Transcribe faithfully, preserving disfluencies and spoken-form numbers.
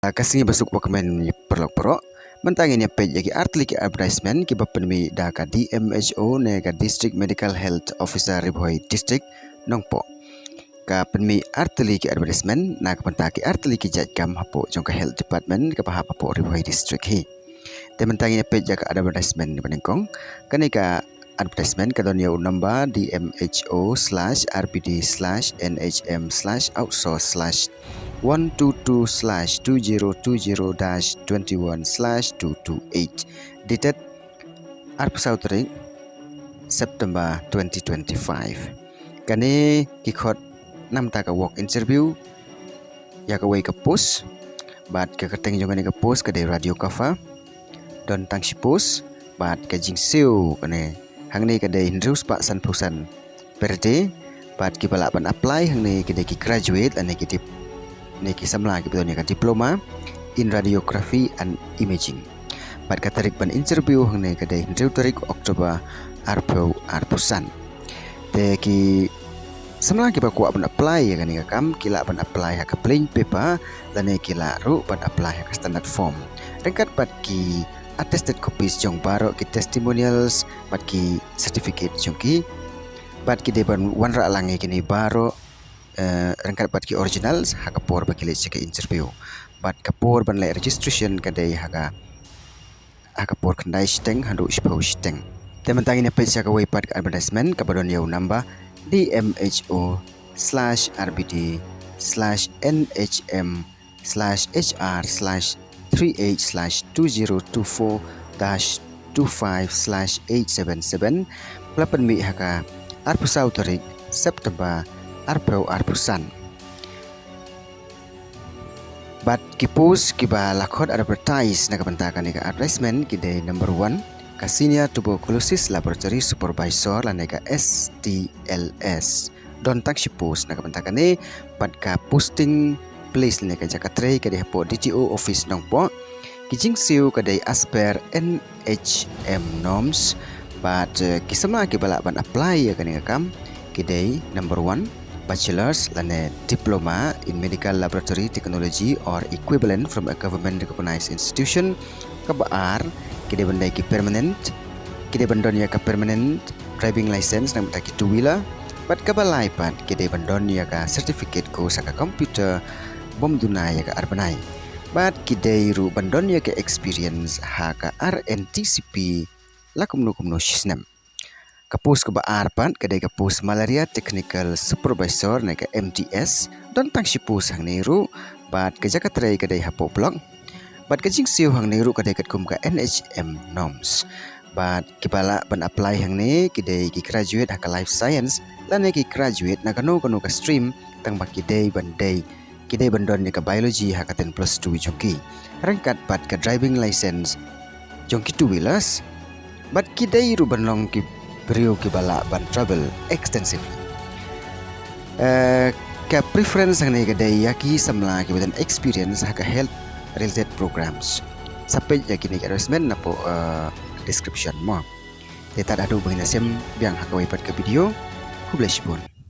Ka sngi ba suk ba kmen, paralok baroh, mynta ngin ïa peit ïa ki artylli ki advertisement kiba pynmih da ka D M H O ne ka District Medical Health Officer Ri Bhoi District, Nongpoh. Ka pynmih artylli ki advertisement na ka bynta ki artylli ki jait kam hapoh jong ka Health Department kaba hap hapoh Ri Bhoi District hi. Te mynta ngin ïa peit ïa ka advertisement ba nyngkong. Kane ka advertisement ka don ïa u number D M H O slash R B D slash N H M slash outsource slash one two two slash two zero two zero dash twenty one slash two two eight, dated arphew saw tarik September twenty twenty-five. Kane ki khot namar ka walk interview ïa kawei ka post. Bad ka kyrteng jong kane ka post ka dei radiographer. Don tang shi post, bad ka jingsiew kane hangne ka dei hynriew spah sanphew san per day. Bad kiba lah ban apply hangne ki dei ki graduate lane ki dip-, ne ki samla kiba don ïa ka diploma in radiography and imaging. Bad ka tarik ban interview hangne ka dei hynriew tarik October arphew arphew san. Te ki samla kiba kwah ban apply ïa kane ka kam ki lah ban apply ha ka plain paper lane ki lah ruh ban apply ha ka standard form. Ryngkat bad ki attested copies jong baroh ki testimonials bad ki certificate jong ki. Bad ki dei ban wanrah lang ïa kine baroh, eh, ryngkat bad ki originals ha ka por ba ki leit sha ka interview. Bad ka por ban leh registration ka dei ha ka, ha ka por khyndai shiteng haduh shiphew shiteng. Te mynta ngin ïa peit sha kawei pat ka advertisement kaba don ïa u number D M H O slash R B D slash N H M slash H R slash three eight slash two zero two four dash two five slash eight seven seven. Ba la pynmih ha ka arphew saw tarik September arphew arphew san. Bad ki post kiba la khot advertise na ka bynta kane ka advertisement ki dei number one, ka Senior Tuberculosis Laboratory Supervisor lane ka S T L S. Don tang shi post na ka bynta kane, bad ka posting place lane ka jaka trei ka dei hapoh D T O office Nongpoh. Ki jingsiew ka dei as per N H M norms. Bad, eh, ki samla kiba lah ban apply ïa kane ka kam ki dei number one, bachelor's lane diploma in medical laboratory technology or equivalent from a government recognized institution. Kaba ar, ki dei ban dei ki permanent, ki dei ban don ïa ka permanent driving license namar ki two wheeler. Bad kaba lai pat ki dei ban don ïa ka certificate course ha ka computer bym duna ïa ka ar bnai. Bad ki dei ruh ban don ïa ka experience ha ka R N T C P la kumno kumno shi snem. Ka post kaba ar pat ka dei ka post Malaria Technical Supervisor ne ka M T S, don tang shi post hangne ruh. Bad ka jaka trei ka dei hapoh block. Bad ka jingsiew hangne ruh ka dei katkum ka N H M norms. Bad kiba lah ban apply hangne ki dei ki graduate ha ka life science lane ki graduate na kano kano ka stream, tang ba ki dei ban dei, ki dei ban don ïa ka biology ha ka ten plus two jong ki, ryngkat bad ka driving license jong ki two wheelers. Bad ki dei ruh ban long ki briew kiba lah ban travel extensively. Eh, ka preference hangne ka dei ïa ki samla kiba don experience ha ka health related programs. Sa peit ïa kine ki advertisement napoh, eh, description mo. Te tad haduh ba ngin ïashem biang ha kawei pat ka video. Khublei shibun.